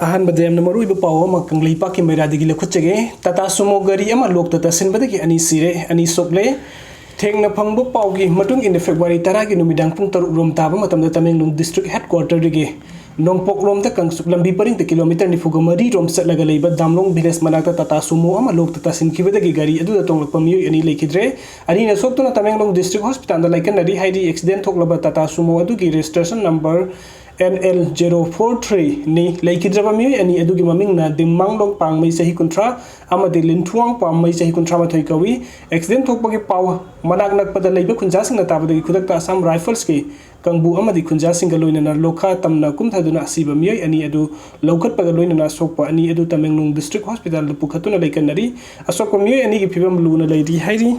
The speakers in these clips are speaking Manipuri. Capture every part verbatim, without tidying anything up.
ꯑꯍꯥꯟꯕꯗ ꯌꯥꯝꯅ ꯃꯔꯨꯑꯣꯏꯕ ꯄꯥꯎ ꯑꯃ ꯀꯪꯂꯩꯄꯥꯛꯀꯤ ꯃꯩꯔꯥꯗꯒꯤ ꯂꯧꯈꯠꯆꯒꯦ꯫ ꯇꯥꯇꯥ ꯁꯨꯃꯣ ꯒꯥꯔꯤ ꯑꯃ ꯂꯣꯛꯇ ꯇꯥꯁꯤꯟꯕꯗꯒꯤ ꯑꯅꯤ ꯁꯤꯔꯦ, ꯑꯅꯤ ꯁꯣꯛꯂꯦ꯫ ꯊꯦꯡꯅ ꯐꯪꯕ ꯄꯥꯎꯒꯤ ꯃꯇꯨꯡ ꯏꯟꯅ, ꯐꯦꯕ꯭ꯔꯨꯋꯥꯔꯤ ꯇꯔꯥꯒꯤ ꯅꯨꯃꯤꯗꯥꯡ ꯄꯨꯡ ꯇꯔꯨꯛ ꯔꯣꯝ ꯇꯥꯕ ꯃꯇꯝꯗ ꯇꯃꯦꯡꯂꯣꯡ ꯗꯤꯁꯇ꯭ꯔꯤꯛ ꯍꯦꯗꯀ꯭ꯋꯥꯇꯔꯗꯒꯤ ꯅꯣꯡꯄꯣꯛꯂꯣꯝꯗ ꯀꯥꯡꯆꯨꯞ ꯂꯝꯕꯤ ꯄꯔꯤꯡꯗ ꯀꯤꯂꯣꯃꯤꯇꯔ ꯅꯤꯐꯨꯒ ꯃꯔꯤ ꯔꯣꯝ ꯆꯠꯂꯒ ꯂꯩꯕ ꯗꯥꯝꯂꯣꯡ ꯚꯤꯂꯦꯖ ꯃꯅꯥꯛꯇ ꯇꯥꯇꯥ ꯁꯨꯃꯣ ꯑꯃ ꯂꯣꯛꯇ ꯇꯥꯁꯤꯟꯈꯤꯕꯗꯒꯤ ꯒꯥꯔꯤ ꯑꯗꯨꯗ ꯇꯣꯡꯂꯛꯄ ꯃꯤꯑꯣꯏ ꯑꯅꯤ ꯂꯩꯈꯤꯗ꯭ꯔꯦ꯫ ꯑꯅꯤꯅ ꯁꯣꯛꯇꯨꯅ ꯇꯃꯦꯡꯂꯣꯡ ꯗꯤꯁꯇ꯭ꯔꯤꯛ ꯍꯣꯁꯄꯤꯇꯥꯜꯗ ꯂꯥꯏꯀꯠꯅꯔꯤ ꯍꯥꯏꯔꯤ꯫ ꯑꯦꯛꯁꯤꯗꯦꯟ ꯊꯣꯛꯂꯕ ꯇꯥꯇꯥ ꯁꯨꯃꯣ ꯑꯗꯨꯒꯤ registration number N L zero four three ꯅꯤ꯫ ꯂꯩꯈꯤꯗ꯭ꯔꯕ ꯃꯤꯑꯣꯏ ꯑꯅꯤ ꯑꯗꯨꯒꯤ ꯃꯃꯤꯡꯅ ꯗꯤꯝꯃꯥꯡꯂꯣꯡ ꯄꯥꯡꯃꯩ, ꯆꯍꯤ ꯀꯨꯟꯊ꯭ꯔꯥ, ꯑꯃꯗꯤ ꯂꯤꯟꯊꯨꯋꯥꯡ ꯄꯥꯝꯃꯩ, ꯆꯍꯤ ꯀꯨꯟꯊ꯭ꯔꯥ ꯃꯥꯊꯣꯏ ꯀꯧꯏ꯫ ꯑꯦꯛꯁꯤꯗꯦꯟ ꯊꯣꯛꯄꯒꯤ ꯄꯥꯎ ꯃꯅꯥꯛ ꯅꯛꯄꯗ ꯂꯩꯕ ꯈꯨꯟꯖꯥꯁꯤꯡꯅ ꯇꯥꯕꯗꯒꯤ ꯈꯨꯗꯛꯇ ꯑꯁꯥꯝ ꯔꯥꯏꯐꯜꯁꯀꯤ ꯀꯥꯡꯕꯨ ꯑꯃꯗꯤ ꯈꯨꯟꯖꯥꯁꯤꯡꯒ ꯂꯣꯏꯅꯅ ꯂꯣꯈꯥ ꯇꯝꯅ ꯀꯨꯝꯊꯗꯨꯅ ꯑꯁꯤꯕ ꯃꯤꯑꯣꯏ ꯑꯅꯤ ꯑꯗꯨ ꯂꯧꯈꯠꯄꯒ ꯂꯣꯏꯅꯅ ꯑꯁꯣꯛꯄ ꯑꯅꯤ ꯑꯗꯨ ꯇꯃꯦꯡꯂꯣꯡ ꯗꯤꯁꯇ꯭ꯔꯤꯛ ꯍꯣꯁꯄꯤꯇꯥꯜꯗ ꯄꯨꯈꯠꯇꯨꯅ ꯂꯩꯀꯠꯅꯔꯤ꯫ ꯑꯁꯣꯛꯄ ꯃꯤꯑꯣꯏ ꯑꯅꯤꯒꯤ ꯐꯤꯕꯝ ꯂꯨꯅ ꯂꯩꯔꯤ ꯍꯥꯏꯔꯤ꯫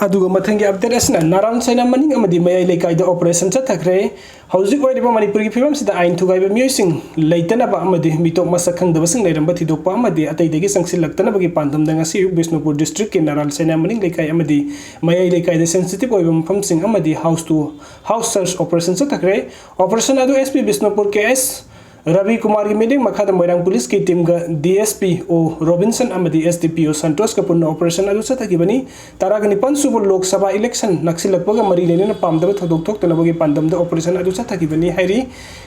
ꯑꯗꯨꯒ ꯃꯊꯪꯒꯤ ꯑꯞꯗꯦꯠ ꯑꯁꯤꯅ ꯅꯥꯔꯥꯟ ꯁꯥꯏꯅꯥ ꯃꯅꯤꯡ ꯑꯃꯗꯤ ꯃꯌꯥꯏ ꯂꯩꯀꯥꯏꯗ ꯑꯣꯄꯔꯦꯁꯟ ꯆꯠꯊꯈ꯭ꯔꯦ꯫ ꯍꯧꯖꯤꯛ ꯑꯣꯏꯔꯤꯕ ꯃꯅꯤꯄꯨꯔꯒꯤ ꯐꯤꯕꯝꯁꯤꯗ ꯑꯥꯏꯟ ꯊꯨꯒꯥꯏꯕ ꯃꯤꯑꯣꯏꯁꯤꯡ ꯂꯩꯇꯅꯕ ꯑꯃꯗꯤ ꯃꯤꯇꯣꯞ ꯃꯁꯛ ꯈꯪꯗꯕꯁꯤꯡ ꯂꯩꯔꯝꯕ ꯊꯤꯗꯣꯛꯄ ꯑꯃꯗꯤ ꯑꯇꯩꯗꯒꯤ ꯆꯪꯁꯤꯜꯂꯛꯇꯅꯕꯒꯤ ꯄꯥꯟꯗꯝꯗ ꯉꯁꯤ ꯑꯌꯨꯛ ꯕꯤꯁꯅꯨꯄꯨꯔ ꯗꯤꯁꯇ꯭ꯔꯤꯛꯀꯤ ꯅꯥꯔꯥꯟ ꯁꯥꯏꯅꯥ ꯃꯅꯤꯡ ꯂꯩꯀꯥꯏ ꯑꯃꯗꯤ ꯃꯌꯥꯏ ꯂꯩꯀꯥꯏꯗ ꯁꯦꯟꯁꯤꯇꯤꯚ ꯑꯣꯏꯕ ꯃꯐꯝꯁꯤꯡ ꯑꯃꯗꯤ house to house search operation ꯆꯠꯊꯈ꯭ꯔꯦ꯫ ꯑꯣꯄꯔꯦꯁꯟ ꯑꯗꯨ SP Bishnupur K S Ravi ꯀꯨꯃꯥꯔꯒꯤ ꯃꯤꯠꯌꯦꯡ ꯃꯈꯥꯗ ꯃꯣꯏꯔꯥꯡ ꯄꯨꯂꯤꯁꯀꯤ ꯇꯤꯝꯒ DSP ꯑꯣ ꯔꯣꯕꯤꯟꯁꯟ ꯑꯃꯗꯤ SDPO ꯁꯟꯇꯣꯁꯀ ꯄꯨꯟꯅ ꯑꯣꯄꯔꯦꯁꯟ ꯑꯗꯨ ꯆꯠꯊꯈꯤꯕꯅꯤ꯫ ꯇꯔꯥꯒ ꯅꯤꯄꯥꯟ ꯁꯨꯕ ꯂꯣꯛ ꯁꯚꯥ ꯏꯂꯦꯛꯁꯟ ꯅꯛꯁꯤꯜꯂꯛꯄꯒ ꯃꯔꯤ ꯂꯩꯅꯅ ꯄꯥꯝꯗꯕ ꯊꯧꯗꯣꯛ ꯊꯣꯛꯇꯅꯕꯒꯤ ꯄꯥꯟꯗꯝꯗ ꯑꯣꯄꯔꯦꯁꯟ ꯑꯗꯨ ꯆꯠꯊꯈꯤꯕꯅꯤ ꯍꯥꯏꯔꯤ꯫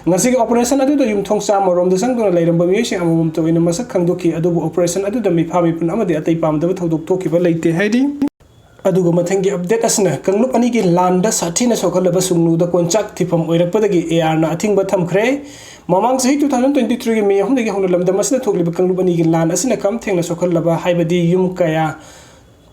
ꯉꯁꯤꯒꯤ ꯑꯣꯄꯔꯦꯁꯟ ꯑꯗꯨꯗ ꯌꯨꯝꯊꯣꯡ ꯆꯥꯝꯃ ꯔꯣꯝꯗ ꯆꯪꯗꯨꯅ ꯂꯩꯔꯝꯕ ꯃꯤꯑꯣꯏꯁꯤꯡ ꯑꯃꯃꯝꯇ ꯑꯣꯏꯅ ꯃꯁꯛ ꯈꯪꯗꯣꯛꯈꯤ, ꯑꯗꯨꯕꯨ ꯑꯣꯄꯔꯦꯁꯟ ꯑꯗꯨꯗ ꯃꯤꯐꯥ ꯃꯤꯄꯨꯟ ꯑꯃꯗꯤ ꯑꯇꯩ ꯄꯥꯝꯗꯕ ꯊꯧꯗꯣꯛ ꯊꯣꯛꯈꯤꯕ ꯂꯩꯇꯦ ꯍꯥꯏꯔꯤ꯫ ꯑꯗꯨꯒ ꯃꯊꯪꯒꯤ ꯑꯞꯗꯦꯠ ꯑꯁꯤꯅ ꯀꯥꯡꯂꯨꯞ ꯑꯅꯤꯒꯤ ꯂꯥꯟꯗ ꯁꯥꯊꯤꯅ ꯁꯣꯛꯍꯜꯂꯕ ꯁꯨꯡꯅꯨꯗ ꯀꯣꯟꯆꯥꯛ ꯊꯤꯐꯝ ꯑꯣꯏꯔꯛꯄꯗꯒꯤ ARꯅ ꯑꯊꯤꯡꯕ ꯊꯝꯈ꯭ꯔꯦ꯫ ꯃꯃꯥꯡ ꯆꯍꯤ two thousand twenty threeꯒꯤ ꯃꯦ ꯑꯍꯨꯝꯗꯒꯤ ꯍꯧꯅ ꯂꯝꯗꯝ ꯑꯁꯤꯗ ꯊꯣꯛꯂꯤꯕ ꯀꯥꯡꯂꯨꯞ ꯑꯅꯤꯒꯤ ꯂꯥꯟ ꯑꯁꯤꯅ ꯀꯝ ꯊꯦꯡꯅ ꯁꯣꯛꯍꯜꯂꯕ, ꯍꯥꯏꯕꯗꯤ ꯌꯨꯝ ꯀꯌꯥ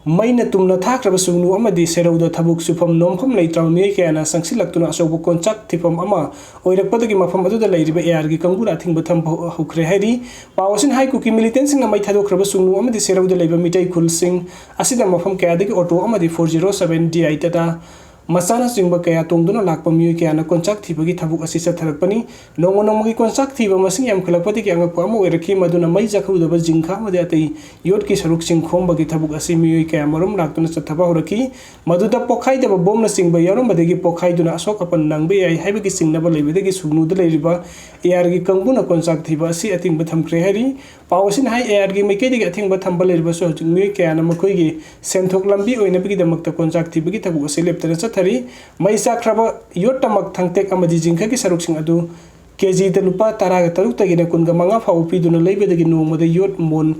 ꯃꯩꯅ ꯇꯨꯝꯅ ꯊꯥꯈ꯭ꯔꯕ ꯁꯨꯡꯅꯨ ꯑꯃꯗꯤ ꯁꯦꯔꯧꯗ ꯊꯕꯛ ꯁꯨꯐꯝ ꯅꯣꯝꯐꯝ ꯂꯩꯇ꯭ꯔꯕ ꯃꯤꯑꯣꯏ ꯀꯌꯥꯅ ꯆꯪꯁꯤꯜꯂꯛꯇꯨꯅ ꯑꯆꯧꯕ ꯀꯣꯟꯆꯥꯛ ꯊꯤꯐꯝ ꯑꯃ ꯑꯣꯏꯔꯛꯄꯗꯒꯤ ꯃꯐꯝ ꯑꯗꯨꯗ ꯂꯩꯔꯤꯕ ARꯒꯤ ꯀꯥꯡꯕꯨꯅ ꯑꯊꯤꯡꯕ ꯊꯝꯕ ꯍꯧꯈ꯭ꯔꯦ ꯍꯥꯏꯔꯤ꯫ ꯄꯥꯎ ꯑꯁꯤꯅ ꯍꯥꯏ, ꯀꯨꯀꯤ ꯃꯤꯂꯤꯇꯦꯟꯁꯤꯡꯅ ꯃꯩ ꯊꯥꯗꯣꯛꯈ꯭ꯔꯕ ꯁꯨꯡꯅꯨ ꯑꯃꯗꯤ ꯁꯦꯔꯧꯗ ꯂꯩꯕ ꯃꯤꯇꯩ ꯈꯨꯜꯁꯤꯡ ꯑꯁꯤꯗ ꯃꯐꯝ ꯀꯌꯥꯗꯒꯤ ꯑꯣꯇꯣ ꯑꯃꯗꯤ four zero seven D I Tata ꯃꯆꯥꯅꯆꯤꯡꯕ ꯀꯌꯥ ꯇꯣꯡꯗꯨꯅ ꯂꯥꯛꯄ ꯃꯤꯑꯣꯏ ꯀꯌꯥꯅ ꯀꯣꯟꯆꯥꯛ ꯊꯤꯕꯒꯤ ꯊꯕꯛ ꯑꯁꯤ ꯆꯠꯊꯔꯛꯄꯅꯤ꯫ ꯅꯣꯡꯃ ꯅꯣꯡꯃꯒꯤ ꯀꯣꯟꯆꯥꯛ ꯊꯤꯕ ꯃꯁꯤꯡ ꯌꯥꯝꯈꯠꯂꯛꯄꯗꯒꯤ ꯑꯉꯛꯄ ꯑꯃ ꯑꯣꯏꯔꯛꯈꯤ, ꯃꯗꯨꯅ ꯃꯩ ꯆꯥꯛꯍꯧꯗꯕ ꯖꯤꯡꯒ ꯑꯃꯗꯤ ꯑꯇꯩ ꯌꯣꯠꯀꯤ ꯁꯔꯨꯛꯁꯤꯡ ꯈꯣꯝꯕꯒꯤ ꯊꯕꯛ ꯑꯁꯤ ꯃꯤꯑꯣꯏ ꯀꯌꯥꯃꯔꯨꯝ ꯂꯥꯛꯇꯨꯅ ꯆꯠꯊꯕ ꯍꯧꯔꯛꯈꯤ꯫ ꯃꯗꯨꯗ ꯄꯣꯈꯥꯏꯗꯕ ꯕꯣꯝꯅꯆꯤꯡꯕ ꯌꯥꯎꯔꯝꯕꯗꯒꯤ ꯄꯣꯈꯥꯏꯗꯨꯅ ꯑꯁꯣꯛ ꯑꯄꯟ ꯅꯪꯕ ꯌꯥꯏ ꯍꯥꯏꯕꯒꯤ ꯆꯤꯡꯅꯕ ꯂꯩꯕꯗꯒꯤ ꯁꯨꯒꯅꯨꯗ ꯂꯩꯔꯤꯕ ꯑꯦ ꯑꯥꯔꯒꯤ ꯀꯥꯡꯕꯨꯅ ꯀꯣꯟꯆꯥꯛ ꯊꯤꯕ ꯑꯁꯤ ꯑꯊꯤꯡꯕ ꯊꯝꯈ꯭ꯔꯦ ꯍꯥꯏꯔꯤ꯫ ꯄꯥꯎ ꯑꯁꯤꯅ ꯍꯥꯏ, ꯑꯦ ꯑꯥꯔꯒꯤ ꯃꯥꯏꯀꯩꯗꯒꯤ ꯑꯊꯤꯡꯕ ꯊꯝꯕ ꯂꯩꯔꯕꯁꯨ ꯍꯧꯖꯤꯛ ꯃꯤꯑꯣꯏ ꯀꯌꯥꯅ ꯃꯈꯣꯏꯒꯤ ꯁꯦꯟꯊꯣꯛ ꯂꯝꯕꯤ ꯑꯣꯏꯅꯕꯒꯤꯗꯃꯛꯇ ꯀꯣꯟꯆꯥꯛ ꯊꯤꯕꯒꯤ ꯊꯕꯛ ꯑꯁꯤ ꯂꯦꯞꯇꯅ ꯆꯠꯊꯔꯤ꯫ ꯃꯩ ꯆꯥꯛꯈ꯭ꯔꯕ ꯌꯣꯠꯇꯃꯛ ꯊꯥꯡꯇꯦꯛ ꯑꯃꯗꯤ ꯖꯤꯡꯒꯒꯤ ꯁꯔꯨꯛꯁꯤꯡ ꯑꯗꯨ ꯀꯦ ꯖꯤꯗ ꯂꯨꯄꯥ ꯇꯔꯥꯒ ꯇꯔꯨꯛꯇꯒꯤꯅ ꯀꯨꯟꯒ ꯃꯉꯥ ꯐꯥꯎꯕ ꯄꯤꯗꯨꯅ ꯂꯩꯕꯗꯒꯤ ꯅꯣꯡꯃꯗ ꯌꯣꯠ ꯃꯣꯟ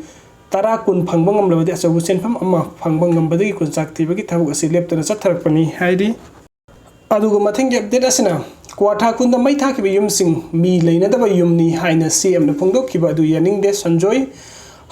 ꯇꯔꯥ ꯀꯨꯟ ꯐꯪꯕ ꯉꯝꯂꯕꯗꯤ ꯑꯆꯧꯕ ꯁꯦꯟꯐꯝ ꯑꯃ ꯐꯪꯕ ꯉꯝꯕꯗꯒꯤ ꯀꯣꯟꯆꯥꯛ ꯊꯤꯕꯒꯤ ꯊꯕꯛ ꯑꯁꯤ ꯂꯦꯞꯇꯅ ꯆꯠꯊꯔꯛꯄꯅꯤ ꯍꯥꯏꯔꯤ꯫ ꯑꯗꯨꯒ ꯃꯊꯪꯒꯤ ꯑꯞꯗꯦꯠ ꯑꯁꯤꯅ ꯀ꯭ꯋꯥꯊꯥ ꯈꯨꯟꯗ ꯃꯩ ꯊꯥꯈꯤꯕ ꯌꯨꯝꯁꯤꯡ, ꯃꯤ ꯂꯩꯅꯗꯕ ꯌꯨꯝꯅꯤ ꯍꯥꯏꯅ ꯁꯤ ꯑꯦꯝꯅ ꯐꯣꯡꯗꯣꯛꯈꯤꯕ ꯑꯗꯨ ꯌꯥꯅꯤꯡꯗꯦ꯫ ꯁꯟꯖꯣꯏ꯫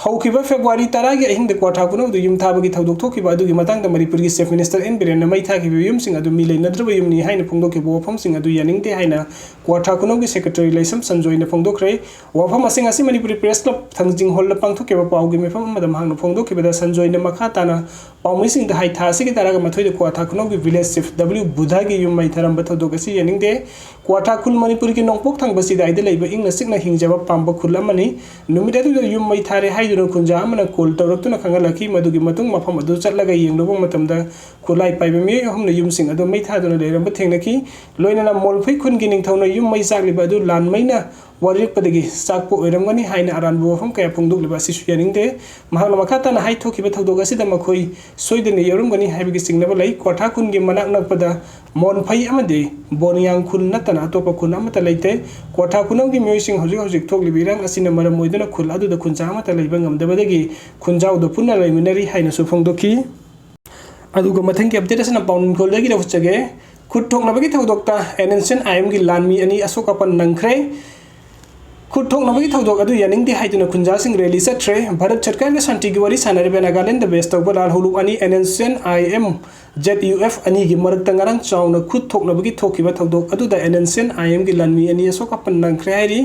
ꯍꯧꯈꯤꯕ ꯐꯦꯕ꯭ꯔꯨꯋꯥꯔꯤ ꯇꯔꯥꯒꯤ ꯑꯍꯤꯡꯗ ꯀ꯭ꯋꯥꯊꯥ ꯈꯨꯅꯧꯗ ꯌꯨꯝ ꯊꯥꯕꯒꯤ ꯊꯧꯗꯣꯛ ꯊꯣꯛꯈꯤꯕ ꯑꯗꯨꯒꯤ ꯃꯇꯥꯡꯗ ꯃꯅꯤꯄꯨꯔꯒꯤ ꯆꯤꯐ ꯃꯤꯅꯤꯁꯇꯔ ꯑꯦꯟ ꯕꯤꯔꯦꯟꯅ ꯃꯩ ꯊꯥꯈꯤꯕ ꯌꯨꯝꯁꯤꯡ ꯑꯗꯨ ꯃꯤ ꯂꯩꯅꯗ꯭ꯔꯕ ꯌꯨꯝꯅꯤ ꯍꯥꯏꯅ ꯐꯣꯡꯗꯣꯛꯈꯤꯕ ꯋꯥꯐꯝꯁꯤꯡ ꯑꯗꯨ ꯌꯥꯅꯤꯡꯗꯦ ꯍꯥꯏꯅ ꯀ꯭ꯋꯥꯊꯥ ꯈꯨꯅꯧꯒꯤ ꯁꯦꯀ꯭ꯔꯦꯇꯔꯤ ꯂꯩꯁꯝ ꯁꯟꯖꯣꯏꯅ ꯐꯣꯡꯗꯣꯛꯈ꯭ꯔꯦ꯫ ꯋꯥꯐꯝ ꯑꯁꯤ ꯉꯁꯤ ꯃꯅꯤꯄꯨꯔꯤ ꯄ꯭ꯔꯦꯁ ꯀ꯭ꯂꯕ ꯊꯥꯡꯖꯤꯡ ꯍꯣꯜꯗ ꯄꯥꯡꯊꯣꯛꯈꯤꯕ ꯄꯥꯎꯒꯤ ꯃꯤꯐꯝ ꯑꯃꯗ ꯃꯍꯥꯛꯅ ꯐꯣꯡꯗꯣꯛꯈꯤꯕꯗ ꯁꯟꯖꯣꯏꯅ ꯃꯈꯥ ꯇꯥꯅ ꯄꯥꯎꯃꯤꯁꯤꯡꯗ ꯍꯥꯏ, ꯊꯥ ꯑꯁꯤꯒꯤ ꯇꯔꯥꯒ ꯃꯥꯊꯣꯏꯗ ꯀ꯭ꯋꯥꯊꯥ ꯈꯨꯅꯧꯒꯤ ꯚꯤꯂꯦꯖ ꯆꯤꯐ ꯗꯕ꯭ꯂꯤꯎ ꯕꯨꯙꯒꯤ ꯌꯨꯝ ꯃꯩ ꯊꯥꯔꯝꯕ ꯊꯧꯗꯣꯛ ꯑꯁꯤ ꯌꯥꯅꯤꯡꯗꯦ꯫ ꯀ꯭ꯋꯥꯊꯥ ꯈꯨꯜ ꯃꯅꯤꯄꯨꯔꯒꯤ ꯅꯣꯡꯄꯣꯛ ꯊꯪꯕ ꯆꯤꯗꯥꯏꯗ ꯂꯩꯕ ꯏꯪꯅ ꯆꯤꯛꯅ ꯍꯤꯡꯖꯕ ꯄꯥꯝꯕ ꯈꯨꯜ ꯑꯃꯅꯤ꯫ ꯅꯨꯃꯤꯠ ꯑꯗꯨꯗ ꯌꯨꯝ ꯃꯩ ꯊꯥꯔꯦ ꯍꯥꯏꯗꯨꯅ ꯈꯨꯟꯖꯥ ꯑꯃꯅ ꯀꯣꯜ ꯇꯧꯔꯛꯇꯨꯅ ꯈꯪꯍꯜꯂꯛꯈꯤ꯫ ꯃꯗꯨꯒꯤ ꯃꯇꯨꯡ ꯃꯐꯝ ꯑꯗꯨ ꯆꯠꯂꯒ ꯌꯦꯡꯂꯨꯕ ꯃꯇꯝꯗ ꯈꯨꯠꯂꯥꯏ ꯄꯥꯏꯕ ꯃꯤꯑꯣꯏ ꯑꯍꯨꯝꯅ ꯌꯨꯝꯁꯤꯡ ꯑꯗꯨ ꯃꯩ ꯊꯥꯗꯨꯅ ꯂꯩꯔꯝꯕ ꯊꯦꯡꯅꯈꯤ꯫ ꯂꯣꯏꯅꯅ ꯃꯣꯜꯐꯩ ꯈꯨꯟꯒꯤ ꯅꯤꯡꯊꯧꯅ ꯌꯨꯝ ꯃꯩ ꯆꯥꯛꯂꯤꯕ ꯑꯗꯨ ꯂꯥꯟꯃꯩꯅ ꯋꯥꯔꯤꯔꯛꯄꯗꯒꯤ ꯆꯥꯛꯄ ꯑꯣꯏꯔꯝꯒꯅꯤ ꯍꯥꯏꯅ ꯑꯔꯥꯟꯕ ꯋꯥꯐꯝ ꯀꯌꯥ ꯐꯣꯡꯗꯣꯛꯂꯤꯕ ꯑꯁꯤꯁꯨ ꯌꯥꯅꯤꯡꯗꯦ꯫ ꯃꯍꯥꯛꯅ ꯃꯈꯥ ꯇꯥꯅ ꯍꯥꯏꯊꯣꯛꯈꯤꯕ ꯊꯧꯗꯣꯛ ꯑꯁꯤꯗ ꯃꯈꯣꯏ ꯁꯣꯏꯗꯅ ꯌꯥꯎꯔꯝꯒꯅꯤ ꯍꯥꯏꯕꯒꯤ ꯆꯤꯡꯅꯕ ꯂꯩ꯫ ꯀ꯭ꯋꯥꯊꯥ ꯈꯨꯟꯒꯤ ꯃꯅꯥꯛ ꯅꯛꯄꯗ ꯃꯣꯟꯐꯩ ꯑꯃꯗꯤ ꯕꯣꯅꯤꯌꯥꯡ ꯈꯨꯜ ꯅꯠꯇꯅ ꯑꯇꯣꯞꯄ ꯈꯨꯜ ꯑꯃꯠꯇ ꯂꯩꯇꯦ꯫ ꯀ꯭ꯋꯥꯊꯥ ꯈꯨꯅꯧꯒꯤ ꯃꯤꯑꯣꯏꯁꯤꯡ ꯍꯧꯖꯤꯛ ꯍꯧꯖꯤꯛ ꯊꯣꯛꯂꯤꯕ ꯏꯔꯥꯡ ꯑꯁꯤꯅ ꯃꯔꯝ ꯑꯣꯏꯗꯨꯅ ꯈꯨꯜ ꯑꯗꯨꯗ ꯈꯨꯟꯖꯥ ꯑꯃꯠꯇ ꯂꯩꯕ ꯉꯝꯗꯕꯗꯒꯤ ꯈꯨꯟꯖꯥꯎꯗ ꯄꯨꯟꯅ ꯂꯩꯃꯤꯟꯅꯔꯤ ꯍꯥꯏꯅꯁꯨ ꯐꯣꯡꯗꯣꯛꯈꯤ꯫ ꯑꯗꯨꯒ ꯃꯊꯪꯒꯤ ꯑꯞꯗꯦꯠ ꯑꯁꯤꯅ ꯄꯥꯎꯅꯤꯡꯈꯣꯜꯗꯒꯤ ꯂꯧꯖꯒꯦ꯫ ꯈꯨꯠ ꯊꯣꯛꯅꯕꯒꯤ ꯊꯧꯗꯣꯛꯇ and N C N I ꯑꯦꯝꯒꯤ ꯂꯥꯟꯃꯤ ꯑꯅꯤ ꯑꯁꯣꯛ ꯑꯄꯟ ꯅꯪꯈ꯭ꯔꯦ꯫ ꯈꯨꯠ ꯊꯣꯛꯅꯕꯒꯤ ꯊꯧꯗꯣꯛ ꯑꯗꯨ ꯌꯥꯅꯤꯡꯗꯦ ꯍꯥꯏꯗꯨꯅ ꯈꯨꯟꯖꯥꯁꯤꯡ ꯔꯦꯂꯤ ꯆꯠꯈ꯭ꯔꯦ꯫ ꯚꯥꯔꯠ ꯁꯔꯀꯥꯔꯒ ꯁꯥꯟꯇꯤꯒꯤ ꯋꯥꯔꯤ ꯁꯥꯟꯅꯔꯤꯕ ꯅꯥꯒꯥꯂꯦꯟꯗ ꯕꯦꯁ ꯇꯧꯕ ꯂꯥꯜꯍꯧꯂꯨꯞ ꯑꯅꯤ, N N C N I M, Z U F ꯑꯅꯤꯒꯤ ꯃꯔꯛꯇ ꯉꯔꯥꯡ ꯆꯥꯎꯅ ꯈꯨꯠ ꯊꯣꯛꯅꯕꯒꯤ ꯊꯣꯛꯈꯤꯕ ꯊꯧꯗꯣꯛ ꯑꯗꯨꯗ N N C N I ꯑꯦꯝꯒꯤ ꯂꯥꯟꯃꯤ ꯑꯅꯤ ꯑꯁꯣꯛ ꯑꯄꯟ ꯅꯪꯈ꯭ꯔꯦ ꯍꯥꯏꯔꯤ꯫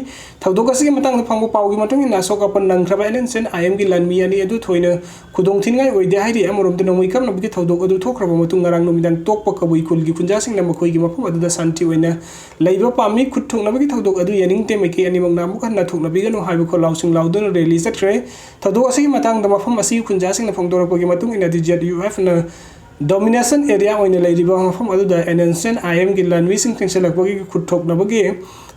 ꯊꯧꯗꯣꯛ ꯑꯁꯤꯒꯤ ꯃꯇꯥꯡꯗ ꯐꯪꯕ ꯄꯥꯎꯒꯤ ꯃꯇꯨꯡ ꯏꯟꯅ, ꯑꯁꯣꯛ ꯑꯄꯟ ꯅꯪꯈ꯭ꯔꯕ and N C N I ꯑꯦꯝꯒꯤ ꯂꯥꯟꯃꯤ ꯑꯅꯤ ꯑꯗꯨ ꯊꯣꯏꯅ ꯈꯨꯗꯣꯡ ꯊꯤꯅꯤꯡꯉꯥꯏ ꯑꯣꯏꯗꯦ ꯍꯥꯏꯔꯤ꯫ ꯑꯃꯔꯣꯝꯗ, ꯅꯣꯡꯃꯩ ꯀꯥꯞꯅꯕꯒꯤ ꯊꯧꯗꯣꯛ ꯑꯗꯨ ꯊꯣꯛꯈ꯭ꯔꯕ ꯃꯇꯨꯡ, ꯉꯔꯥꯡ ꯅꯨꯃꯤꯗꯥꯡ ꯇꯣꯛꯄ ꯀꯕꯨꯏ ꯈꯨꯜꯒꯤ ꯈꯨꯟꯖꯥꯁꯤꯡꯅ ꯃꯈꯣꯏꯒꯤ ꯃꯐꯝ ꯑꯗꯨꯗ ꯁꯥꯟꯇꯤ ꯑꯣꯏꯅ ꯂꯩꯕ ꯄꯥꯝꯃꯤ꯫ ꯈꯨꯠ ꯊꯣꯛꯅꯕꯒꯤ ꯊꯧꯗꯣꯛ ꯑꯗꯨ ꯌꯥꯅꯤꯡꯗꯦ꯫ ꯃꯥꯏꯀꯩ ꯑꯅꯤꯃꯛꯅ ꯑꯃꯨꯛ ꯍꯟꯅ ꯊꯣꯛꯅꯕꯤꯒꯅꯨ ꯍꯥꯏꯕ ꯈꯣꯜꯂꯥꯎꯁꯤꯡ ꯂꯥꯎꯗꯨꯅ ꯔꯦꯂꯤ ꯆꯠꯈ꯭ꯔꯦ꯫ ꯊꯧꯗꯣꯛ ꯑꯁꯤꯒꯤ ꯃꯇꯥꯡꯗ ꯃꯐꯝ ꯑꯁꯤꯒꯤ ꯈꯨꯟꯖꯥꯁꯤꯡꯅ ꯐꯣꯡꯗꯣꯔꯛꯄꯒꯤ ꯃꯇꯨꯡ ꯏꯟꯅꯗꯤ, ꯖꯦꯠ ꯌꯨ ꯑꯦꯐꯅ ꯗꯣꯃꯤꯅꯦꯁꯟ ꯑꯦꯔꯤꯌꯥ ꯑꯣꯏꯅ ꯂꯩꯔꯤꯕ ꯃꯐꯝ ꯑꯗꯨꯗ N N C N I ꯑꯦꯝꯒꯤ ꯂꯥꯟꯃꯤꯁꯤꯡ ꯊꯦꯡꯁꯤꯜꯂꯛꯄꯒꯤ ꯈꯨꯠ ꯊꯣꯛꯅꯕꯒꯤ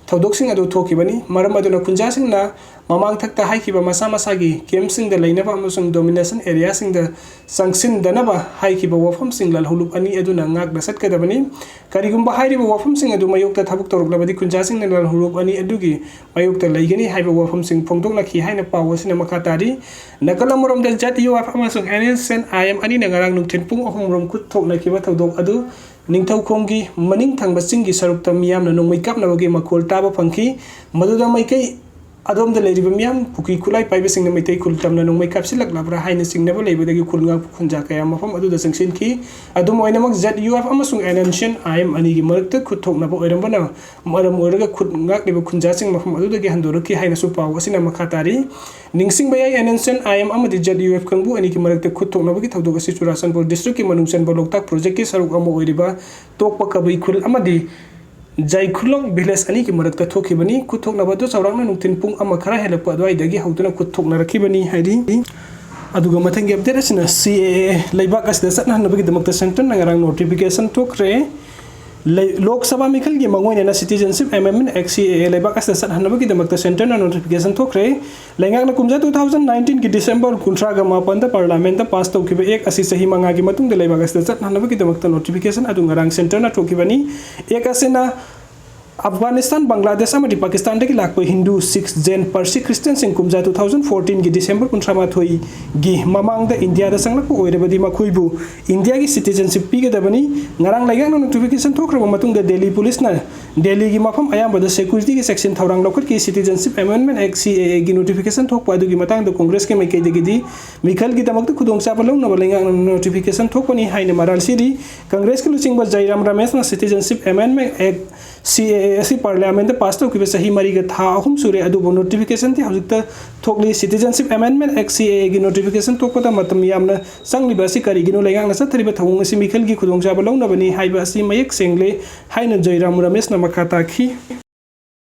ꯊꯧꯗꯣꯛꯁꯤꯡ ꯑꯗꯨ ꯊꯣꯛꯈꯤꯕꯅꯤ꯫ ꯃꯔꯝ ꯑꯗꯨꯅ ꯈꯨꯟꯖꯥꯁꯤꯡꯅ ꯃꯃꯥꯡꯊꯛꯇ ꯍꯥꯏꯈꯤꯕ ꯃꯁꯥ ꯃꯁꯥꯒꯤ ꯀꯦꯝꯞꯁꯤꯡꯗ ꯂꯩꯅꯕ ꯑꯃꯁꯨꯡ ꯗꯣꯃꯤꯅꯦꯁꯟ ꯑꯦꯔꯤꯌꯥꯁꯤꯡꯗ ꯆꯪꯁꯤꯟꯗꯅꯕ ꯍꯥꯏꯈꯤꯕ ꯋꯥꯐꯝꯁꯤꯡ ꯂꯥꯜꯍꯧꯂꯨꯞ ꯑꯅꯤ ꯑꯗꯨꯅ ꯉꯥꯛꯅ ꯆꯠꯀꯗꯕꯅꯤ꯫ ꯀꯔꯤꯒꯨꯝꯕ ꯍꯥꯏꯔꯤꯕ ꯋꯥꯐꯝꯁꯤꯡ ꯑꯗꯨ ꯃꯥꯌꯣꯛꯇ ꯊꯕꯛ ꯇꯧꯔꯛꯂꯕꯗꯤ, ꯈꯨꯟꯖꯥꯁꯤꯡꯅ ꯂꯥꯜꯍꯧꯂꯨꯞ ꯑꯅꯤ ꯑꯗꯨꯒꯤ ꯃꯥꯌꯣꯛꯇ ꯂꯩꯒꯅꯤ ꯍꯥꯏꯕ ꯋꯥꯐꯝꯁꯤꯡ ꯐꯣꯡꯗꯣꯛꯅꯈꯤ ꯍꯥꯏꯅ ꯄꯥꯎ ꯑꯁꯤꯅ ꯃꯈꯥ ꯇꯥꯔꯤ꯫ ꯅꯥꯀꯜ ꯑꯃꯔꯣꯝꯗ, ꯖꯦꯠ ꯌꯨ ꯑꯦꯐ ꯑꯃꯁꯨꯡ N N C N I M ꯑꯅꯤꯅ ꯉꯔꯥꯡ ꯅꯨꯡꯊꯤꯜ ꯄꯨꯡ ꯑꯍꯨꯝ ꯔꯣꯝ ꯈꯨꯠ ꯊꯣꯛꯅꯈꯤꯕ ꯊꯧꯗꯣꯛ ꯑꯗꯨ ꯅꯤꯡꯊꯧꯈꯣꯡꯒꯤ ꯃꯅꯤꯡ ꯊꯪꯕ ꯆꯤꯡꯒꯤ ꯁꯔꯨꯛꯇ ꯃꯤꯌꯥꯝꯅ ꯅꯣꯡꯃꯩ ꯀꯥꯞꯅꯕꯒꯤ ꯃꯈꯣꯜ ꯇꯥꯕ ꯐꯪꯈꯤ꯫ ꯃꯗꯨꯗ ꯃꯥꯏꯀꯩ ꯑꯗꯣꯝꯗ ꯂꯩꯔꯤꯕ ꯃꯤꯌꯥꯝ, ꯀꯨꯀꯤ ꯈꯨꯠꯂꯥꯏ ꯄꯥꯏꯕꯁꯤꯡꯅ ꯃꯩꯇꯩ ꯈꯨꯜ ꯇꯝꯅ ꯅꯣꯡꯃꯩ ꯀꯥꯞꯁꯤꯜꯂꯛꯂꯕ꯭ꯔꯥ ꯍꯥꯏꯅ ꯆꯤꯡꯅꯕ ꯂꯩꯕꯗꯒꯤ ꯈꯨꯜ ꯉꯥꯛꯄ ꯈꯨꯟꯖꯥ ꯀꯌꯥ ꯃꯐꯝ ꯑꯗꯨꯗ ꯆꯪꯁꯤꯟꯈꯤ꯫ ꯑꯗꯨꯝ ꯑꯣꯏꯅꯃꯛ, ꯖꯦꯠ ꯌꯨ ꯑꯦꯐ ꯑꯃꯁꯨꯡ N N C N I M ꯑꯅꯤꯒꯤ ꯃꯔꯛꯇ ꯈꯨꯠ ꯊꯣꯛꯅꯕ ꯑꯣꯏꯔꯝꯕꯅ ꯃꯔꯝ ꯑꯣꯏꯔꯒ ꯈꯨꯠ ꯉꯥꯛꯂꯤꯕ ꯈꯨꯟꯖꯥꯁꯤꯡ ꯃꯐꯝ ꯑꯗꯨꯗꯒꯤ ꯍꯟꯗꯣꯔꯛꯈꯤ ꯍꯥꯏꯅꯁꯨ ꯄꯥꯎ ꯑꯁꯤꯅ ꯃꯈꯥ ꯇꯥꯔꯤ꯫ ꯅꯤꯡꯁꯤꯡꯕ ꯌꯥꯏ, N N C N I M ꯑꯃꯗꯤ ꯖꯦꯠ ꯌꯨ ꯑꯦꯐ ꯀꯥꯡꯕꯨ ꯑꯅꯤꯒꯤ ꯃꯔꯛꯇ ꯈꯨꯠ ꯊꯣꯛꯅꯕꯒꯤ ꯊꯧꯗꯣꯛ ꯑꯁꯤ ꯆꯨꯔꯥꯆꯥꯟꯄꯨꯔ ꯗꯤꯁꯇ꯭ꯔꯤꯛꯀꯤ ꯃꯅꯨꯡ ꯆꯟꯕ ꯂꯣꯛꯇꯥꯛ ꯄ꯭ꯔꯣꯖꯦꯛꯀꯤ ꯁꯔꯨꯛ ꯑꯃ ꯑꯣꯏꯔꯤꯕ ꯇꯣꯛꯄ ꯀꯕꯨꯏ ꯈꯨꯜ ꯑꯃꯗꯤ ꯖꯥꯏꯈꯨꯂꯣꯡ ꯚꯤꯂꯦꯖ ꯑꯅꯤꯒꯤ ꯃꯔꯛꯇ ꯊꯣꯛꯈꯤꯕꯅꯤ꯫ ꯈꯨꯠ ꯊꯣꯛꯅꯕ ꯑꯗꯨ ꯆꯥꯎꯔꯥꯛꯅ ꯅꯨꯡꯊꯤꯜ ꯄꯨꯡ ꯑꯃ ꯈꯔ ꯍꯦꯜꯂꯛꯄ ꯑꯗꯨꯋꯥꯏꯗꯒꯤ ꯍꯧꯗꯨꯅ ꯈꯨꯠ ꯊꯣꯛꯅꯔꯛꯈꯤꯕꯅꯤ ꯍꯥꯏꯔꯤ꯫ ꯑꯗꯨꯒ ꯃꯊꯪꯒꯤ ꯑꯞꯗꯦꯠ ꯑꯁꯤꯅ ꯁꯤ ꯑꯦ ꯑꯦ ꯂꯩꯕꯥꯛ ꯑꯁꯤꯗ ꯆꯠꯅꯍꯟꯅꯕꯒꯤꯗꯃꯛꯇ ꯁꯦꯟꯇꯔꯅ ꯉꯔꯥꯡ ꯅꯣꯇꯤꯐꯤꯀꯦꯁꯟ ꯊꯣꯛꯈ꯭ꯔꯦ꯫ ꯂꯩ-, ꯂꯣꯛ ꯁꯚꯥ ꯃꯤꯈꯜꯒꯤ ꯃꯥꯡꯑꯣꯏꯅꯅ ꯁꯤꯇꯤꯖꯦꯟꯁꯤꯞ ꯑꯦꯃꯦꯟꯃꯦꯟ ꯑꯦꯛ, ꯁꯤ ꯑꯦ ꯑꯦ, ꯂꯩꯕꯥꯛ ꯑꯁꯤꯗ ꯆꯠꯍꯟꯅꯕꯒꯤꯗꯃꯛꯇ ꯁꯦꯟꯇꯔꯅ ꯅꯣꯇꯤꯐꯤꯀꯦꯁꯟ ꯊꯣꯛꯈ꯭ꯔꯦ꯫ ꯂꯩꯉꯥꯛꯅ ꯀꯨꯝꯖꯥ two thousand nineteenꯒꯤ ꯗꯤꯁꯦꯝꯕꯔ ꯀꯨꯟꯊ꯭ꯔꯥꯒ ꯃꯥꯄꯟꯗ ꯄꯥꯔꯂꯥꯃꯦꯟꯗ ꯄꯥꯁ ꯇꯧꯈꯤꯕ ꯑꯦꯛ ꯑꯁꯤ ꯆꯍꯤ ꯃꯉꯥꯒꯤ ꯃꯇꯨꯡꯗ ꯂꯩꯕꯥꯛ ꯑꯁꯤꯗ ꯆꯠꯅꯍꯟꯅꯕꯒꯤꯗꯃꯛꯇ ꯅꯣꯇꯤꯐꯤꯀꯦꯁꯟ ꯑꯗꯨ ꯉꯔꯥꯡ ꯁꯦꯟꯇꯔꯅ ꯊꯣꯛꯈꯤꯕꯅꯤ꯫ ꯑꯦꯛ ꯑꯁꯤꯅ ꯑꯐꯒꯥꯅꯤꯁꯇꯥꯟ, ꯕꯪꯒ꯭ꯂꯥꯗꯦꯁ ꯑꯃꯗꯤ ꯄꯥꯀꯤꯁꯇꯥꯟꯗꯒꯤ ꯂꯥꯛꯄ ꯍꯤꯟꯗꯨ, ꯁꯤꯈ, ꯖꯦꯟ, ꯄꯥꯔꯁꯤ ꯈ꯭ꯔꯤꯁꯇꯤꯌꯥꯟꯁꯤꯡ ꯀꯨꯝꯖꯥ two thousand fourteenꯒꯤ ꯗꯤꯁꯦꯝꯕꯔ ꯀꯨꯟꯊ꯭ꯔꯥ ꯃꯥꯊꯣꯏꯒꯤ ꯃꯃꯥꯡꯗ ꯏꯟꯗꯤꯌꯥꯗ ꯆꯪꯂꯛꯄ ꯑꯣꯏꯔꯕꯗꯤ ꯃꯈꯣꯏꯕꯨ ꯏꯟꯗꯤꯌꯥꯒꯤ ꯁꯤꯇꯤꯖꯦꯟꯁꯤꯞ ꯄꯤꯒꯗꯕꯅꯤ꯫ ꯉꯔꯥꯡ ꯂꯩꯉꯥꯛꯅ ꯅꯣꯇꯤꯐꯤꯀꯦꯁꯟ ꯊꯣꯛꯈ꯭ꯔꯕ ꯃꯇꯨꯡꯗ ꯗꯦꯜꯂꯤ ꯄꯨꯂꯤꯁꯅ ꯗꯦꯜꯂꯤꯒꯤ ꯃꯐꯝ ꯑꯌꯥꯝꯕꯗ ꯁꯦꯀ꯭ꯌꯨꯔꯤꯇꯤꯒꯤ ꯆꯦꯛꯁꯤꯟ ꯊꯧꯔꯥꯡ ꯂꯧꯈꯠꯈꯤ꯫ ꯁꯤꯇꯤꯖꯟꯁꯤꯞ ꯑꯦꯃꯦꯟꯗꯃꯦꯟ ꯑꯦꯛ, ꯁꯤ ꯑꯦ ꯑꯦꯒꯤ ꯅꯣꯇꯤꯐꯤꯀꯦꯁꯟ ꯊꯣꯛꯄ ꯑꯗꯨꯒꯤ ꯃꯇꯥꯡꯗ ꯀꯣꯡꯒ꯭ꯔꯦꯁꯀꯤ ꯃꯥꯏꯀꯩꯗꯒꯤꯗꯤ ꯃꯤꯈꯜꯒꯤꯗꯃꯛꯇ ꯈꯨꯗꯣꯡꯆꯥꯕ ꯂꯧꯅꯕ ꯂꯩꯉꯥꯛꯅ ꯅꯣꯇꯤꯐꯤꯀꯦꯁꯟ ꯊꯣꯛꯄꯅꯤ ꯍꯥꯏꯅ ꯃꯔꯥꯜ ꯁꯤꯔꯤ꯫ ꯀꯪꯒ꯭ꯔꯦꯁꯀꯤ ꯂꯨꯆꯤꯡꯕ ꯖꯩꯔꯥꯝ ꯔꯃꯦꯁꯅ ꯁꯤꯇꯤꯖꯟꯁꯤꯞ ꯑꯦꯃꯦꯟꯗꯃꯦꯟ ꯑꯦꯛ, ꯁꯤ ꯑꯦ ꯑꯦ ꯑꯁꯤ ꯄꯥꯔꯂꯤꯌꯥꯃꯦꯟꯗ ꯄꯥꯁ ꯇꯧꯈꯤꯕ ꯆꯍꯤ ꯃꯔꯤꯒ ꯊꯥ ꯑꯍꯨꯝ ꯁꯨꯔꯦ, ꯑꯗꯨꯕꯨ ꯅꯣꯇꯤꯐꯤꯀꯦꯁꯟꯗꯤ ꯍꯧꯖꯤꯛꯇ ꯊꯣꯛꯂꯤ꯫ ꯁꯤꯇꯤꯖꯟꯁꯤꯞ ꯑꯦꯃꯦꯟꯗꯃꯦꯟ ꯑꯦꯛ, ꯁꯤ ꯑꯦ ꯑꯦꯒꯤ ꯅꯣꯇꯤꯐꯤꯀꯦꯁꯟ ꯊꯣꯛꯄꯗ ꯃꯇꯝ ꯌꯥꯝꯅ ꯆꯪꯂꯤꯕ ꯑꯁꯤ ꯀꯔꯤꯒꯤꯅꯣ? ꯂꯩꯉꯥꯛꯅ ꯆꯠꯊꯔꯤꯕ ꯊꯧꯑꯣꯡ ꯑꯁꯤ ꯃꯤꯈꯜꯒꯤ ꯈꯨꯗꯣꯡꯆꯥꯕ ꯂꯧꯅꯕꯅꯤ ꯍꯥꯏꯕ ꯑꯁꯤ ꯃꯌꯦꯛ ꯁꯦꯡꯂꯦ ꯍꯥꯏꯅ ꯖꯩꯔꯥꯝ ꯔꯃꯦꯁꯅ ꯃꯈꯥ ꯇꯥꯈꯤ꯫